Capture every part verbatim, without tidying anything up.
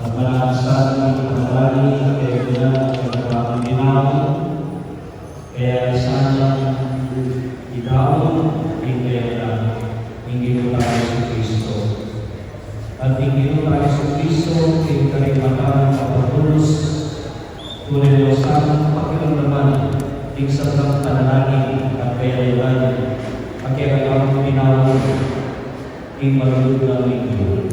At mananasang ing panalangin, kaya bilang ing kapamilinaw, kaya sana ikaw, ing kaya ing Ginu tamu Jesucristo. At ing Ginu tamu Jesucristo, ing karing mata a patulus, tune no sanang pakiramdaman, ing sablang panalangin, at kaya bilang, at kaya ing kapamilinaw, ing malugud na ing Ginu.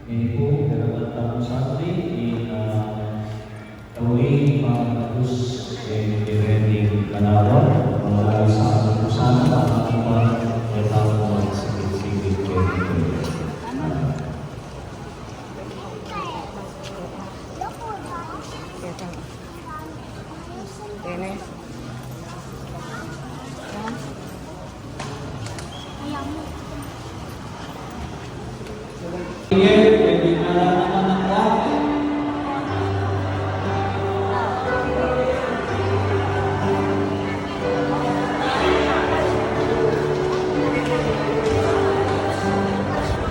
Ini pu, dapat tamu sandali, ini, ah, tauli, pangkatapus, eh, di Randy Kanawa, mengayu sa anak sana, anak kumpa, ya tamu, sikit-sikit, ya, gitu. Ini.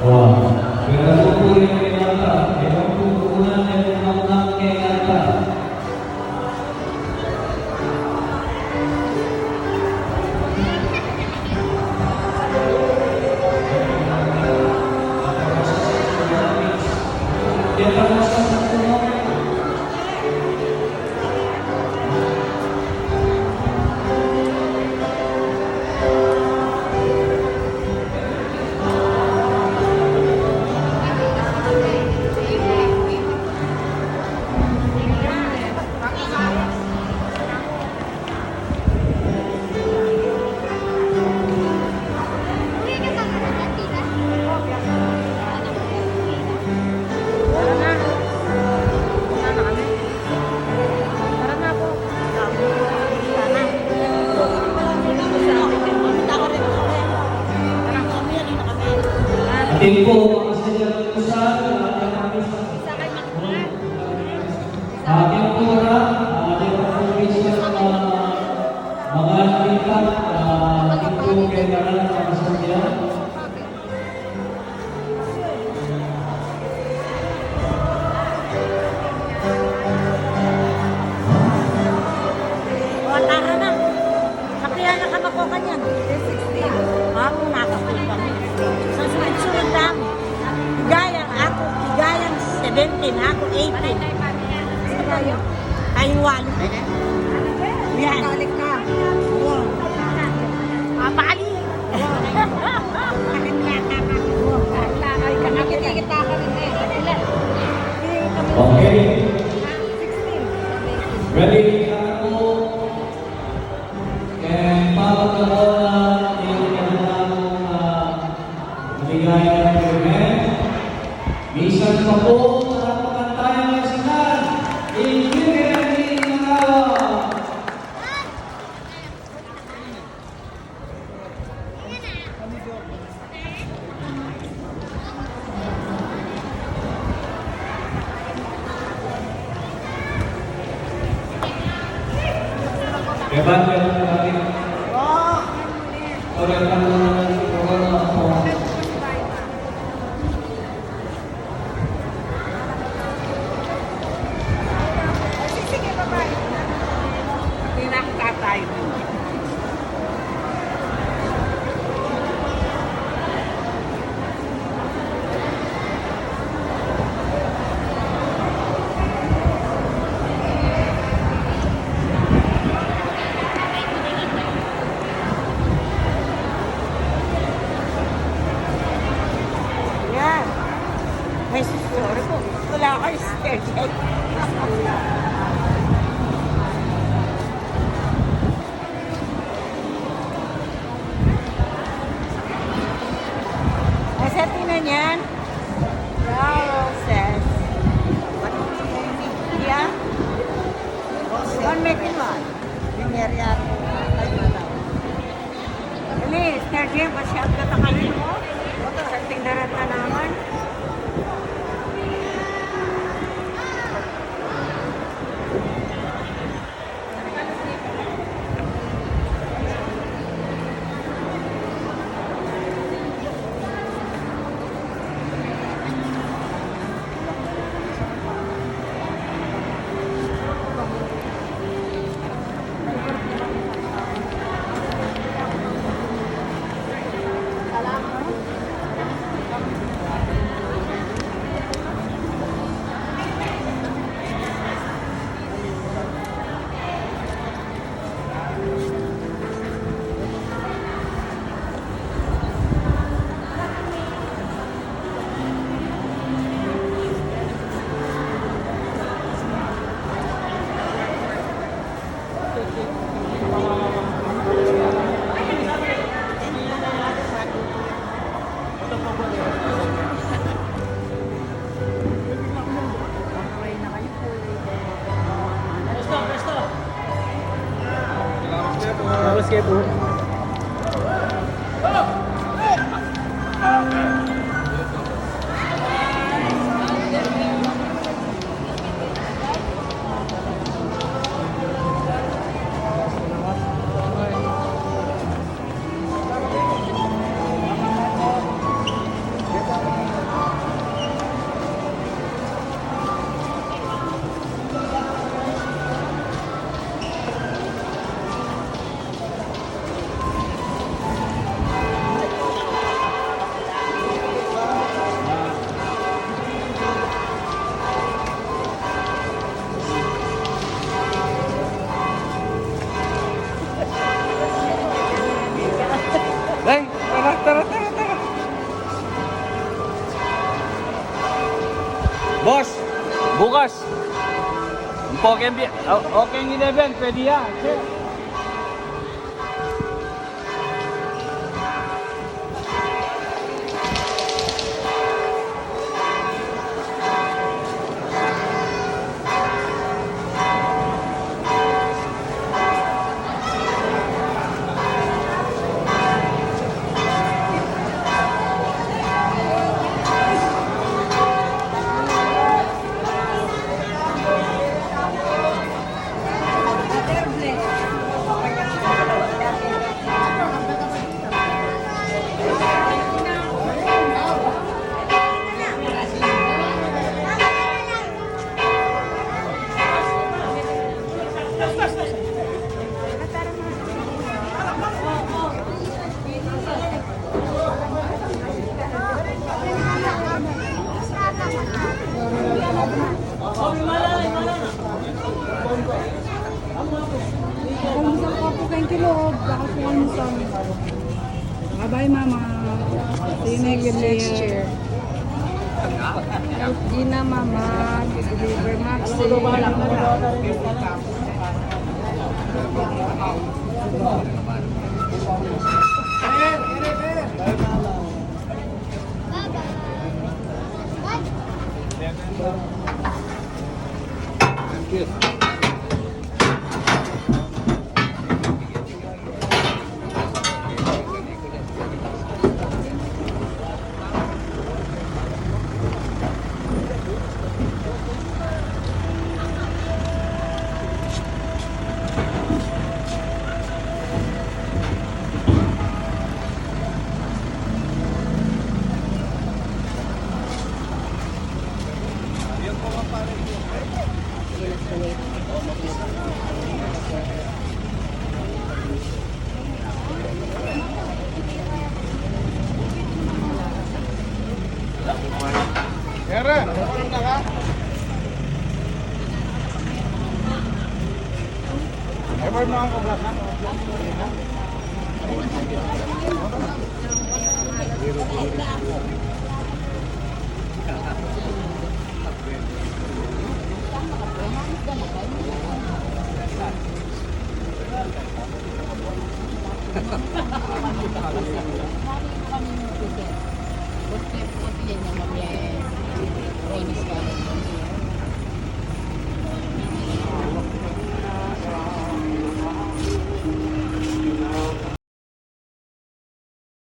Wah, pero pu rin kay Nata, pero pu rin kay Nata. Atin pu, mga senior, atin pu, mga, atin pu, mga, mga kita, ah, atin pu, kaya na lang, mga senior. O, tara na. Kapihan na kami ko kanyan. Sixteen. Ako, nakapunta. Sa sunod-sunod lang. Igayang ako, igayang seventeen, ako eighteen. Tayong walo. Yan. Balik ka. Wow. Papali. Wow. Nakikita ka rin eh. Okay. Ready? Kaya papagkaroon na yung kanilang, ah, maligayang Amen. Minsan pa po, sa pagkantay ng sikat, hindi kaya hindi nangawa. Ewan, ewan, ewan. Ewan, ewan, ewan. Hindi na ako tatay. Yan. May susunod ko. Wala kayo schedule. Asa tinan yan? Roses. Yeah? One making one. Binerian. Ay, mata. Ini, Mister Jim, pasyal ka ta kayo, no? Sa tindaran na naman. Dai, tara, tara, tara, tara. Boss, bukas. Ang pokeng bi-, o-, okay, ngini, Ben, pwede ya. Almusal pa po kayong kilog, baka po almusal. Bye-bye, Mama. See you next year. Healthy na, Mama. Deliver, Maxi. Pera, ano ka? Ever mga kablasan?